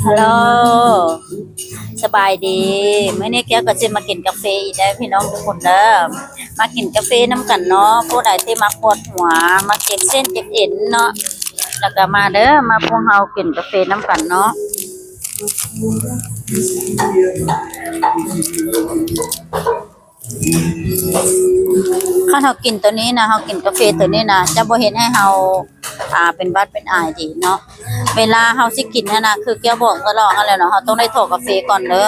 ຮັລໂຫຼ ສະບາຍດີ. ມື້ນີ້ແກ້ວກໍຊິມາກິນກາເຟອີກແລ້ວ ພີ່ນ້ອງທຸກຄົນເດີ. ມາກິນກາເຟນຳກັນເນາະ. ຜູ້ໃດທີ່ມັກປວດຫົວ ມັກເຈັບເສັ້ນເຈັບເອັນເນາະ ແລ້ວກໍມາເດີ ມາພວກເຮົາກິນກາເຟນຳກັນເນາະ. ຄັນເຮົາກິນໂຕນີ້ນະ ເຮົາກິນກາເຟໂຕນີ້ນະ ຈະບໍ່ເຮັດໃຫ້ເຮົາ ອ່າ ເປັນຫວັດເປັນໄອດີເນາະ. ເວລາເຮົາຊິກິນຫັ້ນນະ ຄືແກ້ວບອກຕະຫຼອດຫັ້ນແຫຼະເນາະ ເຮົາຕ້ອງໄດ້ຖອກກາເຟກ່ອນເດີ.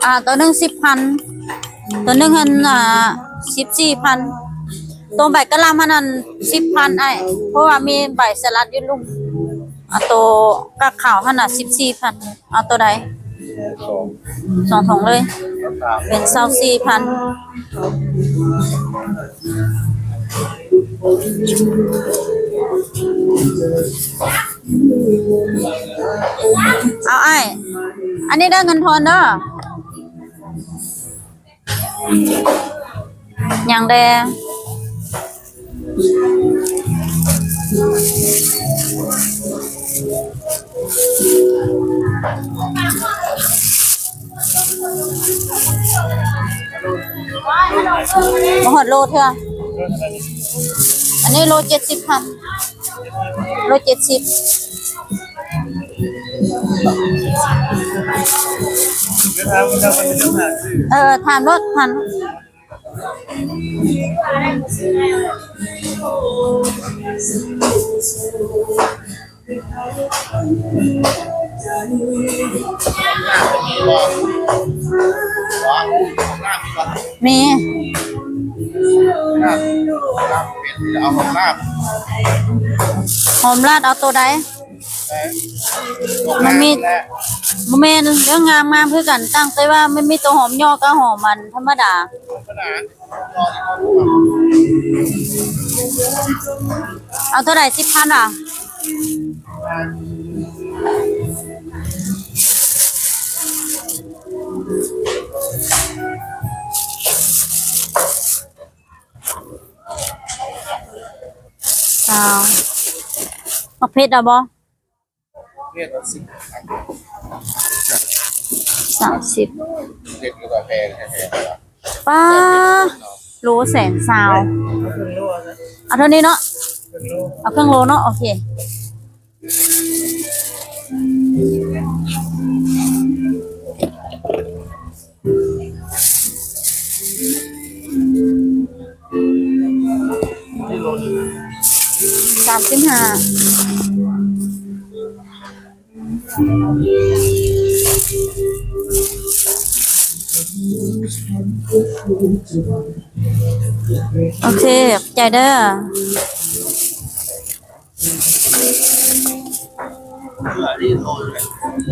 ອ່າ ໂຕໜຶ່ງສິບພັນ ໂຕໜຶ່ງຫັ້ນ ອ່າ ສິບສີ່ພັນ ໂຕໃບກະຫຼ່ຳຫັ້ນ ອັນສິບພັນອ້າຍ ເພາະວ່າມີໃບສະຫຼັດຢູ່ລຸ່ມ. ເອົາໂຕກາກຂາວຫັ້ນນະ ສິບສີ່ພັນ. ເອົາໂຕໃດ? ສອງ ສອງຖົງເລີຍ ເປັນຊາວສີ່ພັນ. ເອົາອ້າຍ ອັນນີ້ເດີ ເງິນທອນເດີ. ຫຍັງແດ່? ບໍ່ຮອດໂລເທື່ອ. ອັນນີ້ໂລເຈັດສິບພັນ. ໂລເຈັດສິບ. ເອີ ຖາມໂລດ ຖາມ. ມີ ເອົາຫອມລາດ ຫອມລາດເອົາໂຕໃດ? ມັນມີ ບໍ່ແມ່ນເລື່ອງງາມ ງາມຄືກັນ ຕ່າງແຕ່ວ່າມັນມີແຕ່ຫອມຍໍ້ກັບຫອມອັນທຳມະດາ. ເອົາເທົ່າໃດ? ສິບພັນຫວາ? ຊາວ. ໝາກເຜັດເອົາບໍ່? ເຮັດເອົາສິບພັນ. ສາມສິບ. ເຮັດກໍແພງແທ້ໆ. ປ້າ ໂລແສນຊາວ. ເອົາເທົ່ານີ້ເນາະ. ເອົາເຄິ່ງໂລເນາະ. ໂອເຄ. ສາມສິບຫ້າ. ໂອເຄ ຂອບໃຈເດີ.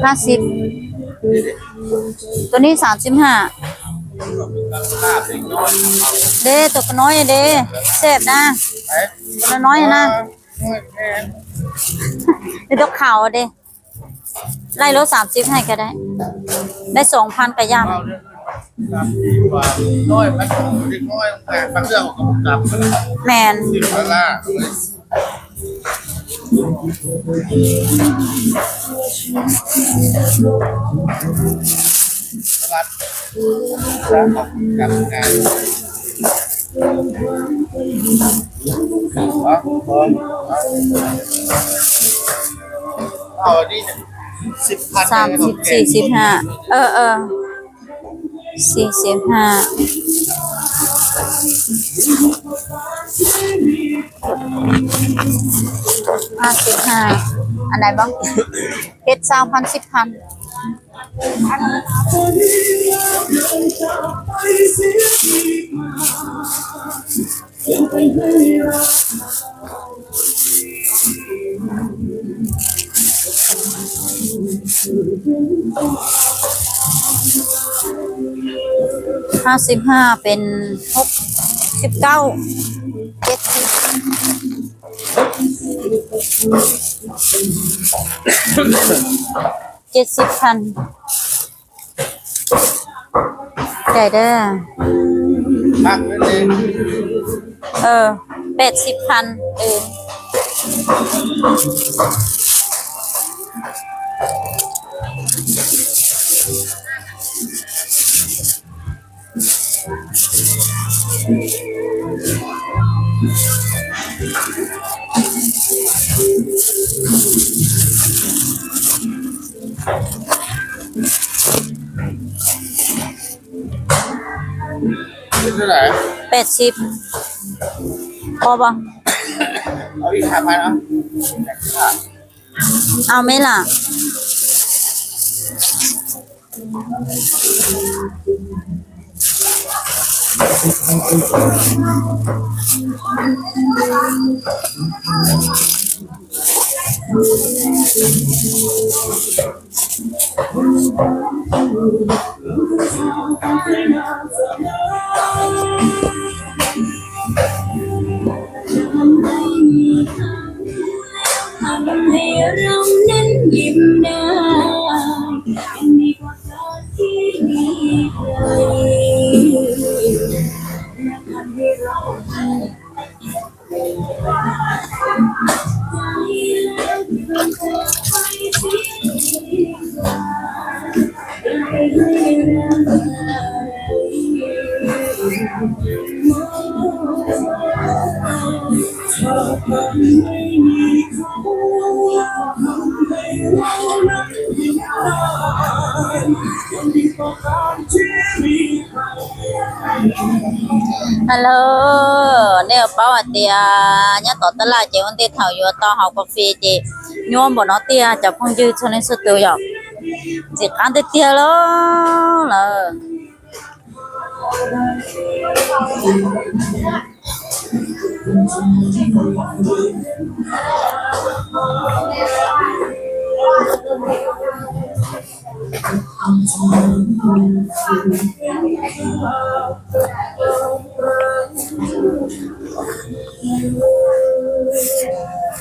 ຫ້າສິບ. ໂຕນີ້ສາມສິບຫ້າ. ເດ້ ໂຕນ້ອຍເດ້ ແຊບນະ. ໂຕນ້ອຍນະ. ມີແຕ່ຂາວເດ້. ໄລ່ໂລສາມສິບໃຫ້ກໍໄດ້ ໄດ້ສອງພັນກໍຢ້ຳ. ແມ່ນ. ເອົາອັນນີ້ສິບພັນ ສາມສິບ ສີ່ສິບຫ້າ. ເອີ ເອີ ສີ່ສິບຫ້າ. ກົດ ຫ້າສິບຫ້າ ອັນໃດບໍ່? ເຮັດຊາວພັນ ສິບພັນ. ຫ້າສິບຫ້າເປັນຫົກສິບເກົ້າ ເຈັດສິບ ເຈັດສິບພັນ. ໃຈເດີ ພັກໄວ້ເລີຍ ເອີ ແປດສິບພັນ ເອີ. ເປັນເທົ່າໃດ? ແປດສິບ ພໍບໍ່? ເອົາອີກຫ້າພັນເອົາ ເອົາໄໝລະ? ຮັລໂຫຼ ແນວເປົາອາເຕຍ ຍາມຕໍ່ຕະຫຼາດເຈ ໂອນເຕເຖົ້າຢູ່ຕໍ່ເຮົາກາເຟເຈ ຍອມບໍ່ເນາະເຕຍ ຈາກພວກຢືດຊົນໃນສະຕູຢອກ ຊິຄັນເຕຍເຕຍເລີຍ.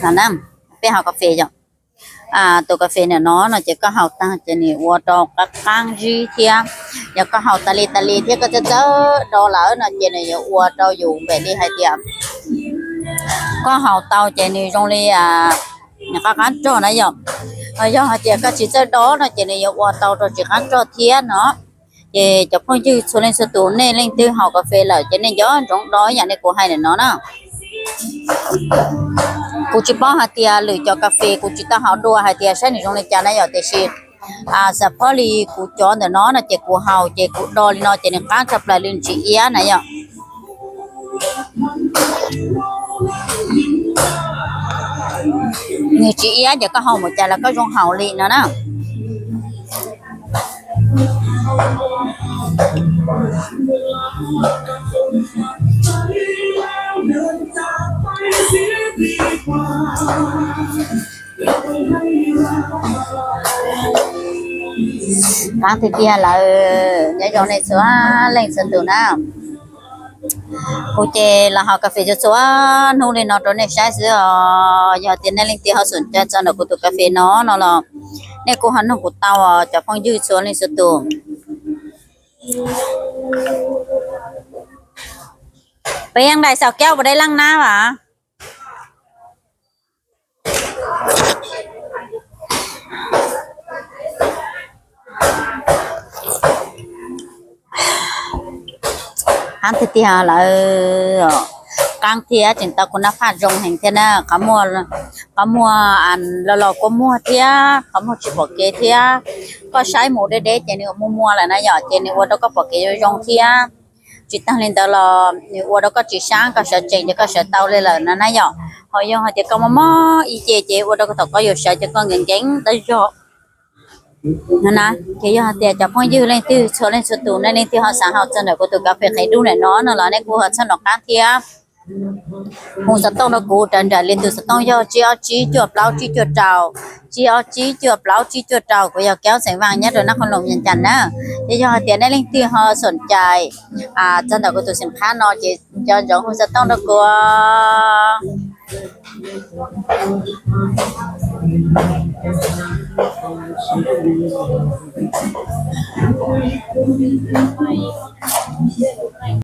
ນະນຳ ໄປຫາກາເຟເຈົ້າ. ອ່າ ໂຕກາເຟແນວເນາະ ເນາະ ເຈົ້າກໍເຮົາຕັ້ງໃຈນີ້ ອັວດອກກະກາງຈີເທຍ ແລ້ວກໍເຮົາຕະເລຕະເລເທຍ ກໍຈະເຈີດອກລະເນາະ ເຈົ້ານີ້ ອັວດອກຢູ່ແບບນີ້ໃຫ້ເຕຍ ກໍເຮົາເຕົາໃຈນີ້ ຈົງລີ ອ່າ ກະກາງຈໍນະຢອກ ເອີ ຢອກໃຫ້ເຕຍ ກໍຊິເຈີດອກເນາະ ເຈົ້ານີ້ ອັວເຕົາໂຕຊິກາງຈໍເທຍເນາະ. ເຈົ້າ ເຈົ້າພວກຢືດຊົນໃນສະຕູ ແນ່ເລັ່ງຕື່ມເຮົາກາເຟເລີຍ ເຈົ້າແນ່ຍ້ອນຈົງດອຍ ຢ່າງໃນກູໃຫ້ແນ່ນອນນະ ກູຈິປ້ອງໃຫ້ເຕຍ ຫຼືເຈົ້າກາເຟ ກູຈິຕ້ອງເຮົາດັວໃຫ້ເຕຍ ໃຊ້ໜຶ່ງຈົງໃນຈານນະຢອກເຕຊິ ອ່າ ສະເພາະລີກູຈອນເດີນອນນະ ເຈົ້າກູເຮົາ ເຈົ້າກູດອລີນອນ ເຈົ້າໃນການຈະປາຍລືນຈີເອຍນະຢອກ ນີ້ຈີເອຍ ເຈົ້າກໍເຮົາໝົດຈານ ແລ້ວກໍຈົງເຮົາລີນອນນະ. ກາງເຕຍເຕຍລະ ເອີ ຍາຢອງໃນສວນເລັ່ງສະຕູນະ. ກູເຈລະເຮົາກາເຟຈະສວນ ຮູ້ເລີຍເນາະ ໂຕເນັກໃຊ້ຊື້ ເອີ ຢາກເຕຍແນ່ເລັ່ງເຕຍ ເຮົາສົນໃຈຈະເນາະ ກູຕູກາເຟເນາະ ເນາະລະ ແນ່ກູຫັນນ້ອງກູເຕົາ ຈະຟັງຢືດສວນເລີຍສະຕູ. ເປັນຈັ່ງໃດສາວແກ້ວ ບໍ່ໄດ້ລ້າງໜ້າຫວາ? ກາງເທຍເທຍລະ ເອີ ກາງເທຍຈຶ່ງຕາຄຸນນະພາບຈົງແຮງເທຍນະ ຂະໝວດ ຂະໝວດອັນຫຼໍ່ໆ ກວ່າໝວດເທຍ ຂະໝວດຊິບໍ່ເກເທຍ ກໍໃຊ້ໝູເດັດໆ ເຈນີ້ໝູ່ໆ ລະນະຢອກ ເຈນີ້ອວດດອກກໍບໍ່ເກຍົງເທຍ. ຈິດຕັ້ງລິນຕະຫຼອດ ນິວອວດກໍຈິຊ້າງກໍສະເຈັງ ຈະກໍສະເຕົາເລີຍລະນະນະຢອກ Họ vô họ tiệc con mò mò y chê chê ua đâu có tộc có vô sợ cho con ghen ghen tới vô. Nó nè, thì vô họ tiệc cho phong dư lên tư, xua lên xua tù, nên lên tư họ sẵn họ chân đợi của tụi cà phê khay đu này nó, nó là nên của họ chân nó cán thiệt. Hùng sẵn tông đó cũ trần trần lên từ sẵn tông vô, chi ó chi chua pláu, chi chua trào, chi ó chi chua pláu, chi chua trào, của vô kéo sánh vàng nhất rồi nó không lồng dần dần nữa. Thì vô họ tiệc nên lên tư họ sổn chạy, à, chân đợi của tụi sánh khá nó chỉ cho giống hùng sẵn tông đó của